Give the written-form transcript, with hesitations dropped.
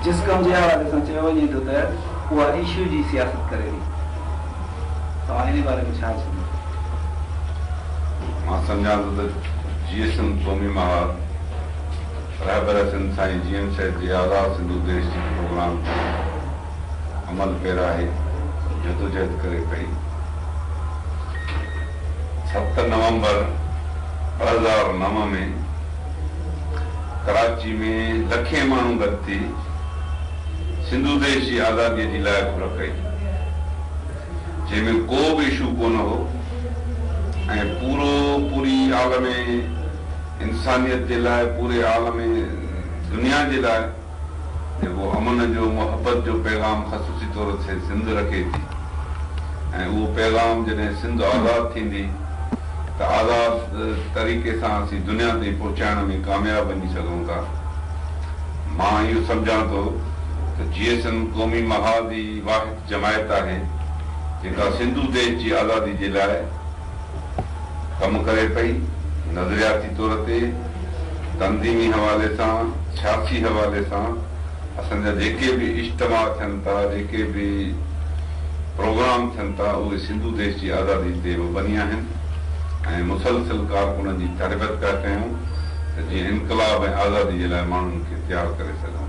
جسقم جي حوالي سان چيو وڃي ٿو ته اها اشو جي سياست ڪري ٿي. توهان انهي باري ۾ ڇا چوندو؟ مان سمجهان ٿو ته جيئي سنڌ قومي محاذ رهبر سنڌ سائين جي ايم سيد جي آزاد سنڌو ديش جي پروگرام تي عمل پيرا آهي جدوجهد ڪري پئي. ست نومبر 2009 ۾ ڪراچي ۾ لکين ماڻهو گڏ ٿي سنڌو ديش جي آزادي جي لاء گهر ڪئي، جنهن ۾ ڪو به اشو ڪونه هو ۽ پورو پوري عالم انسانيت جي لاء پوري عالم دنيا جي لاء جيڪو امن جو محبت جو پيغام خصوصي طور تي سنڌ رکي ٿي ۽ اهو پيغام جڏهن سنڌ آزاد ٿيندي ته آزاد طريقي سان اسين دنيا تائين پهچائڻ ۾ ڪامياب وڃي سگهون ٿا. مان اهو سمجهان ٿو ته جيئي سنڌ قومي محاذ ئي واحد جماعت آهي جيڪا سنڌو ديش جي آزادي جي لاء ڪم ڪري پئي، نظرياتي طور تي، تنظيمي حوالي سان، سياسي حوالي سان اسان جا جيڪي به اجتماع ٿين ٿا، جيڪي به پروگرام ٿين ٿا، اهي سنڌو ديش جي آزادي تي مبني آهن ۽ مسلسل ڪارڪنن جي تربيت پيا ڪيون ته جيئن انقلاب ۽ آزادي جي لاء ماڻهن کي تيار ڪري سگهون.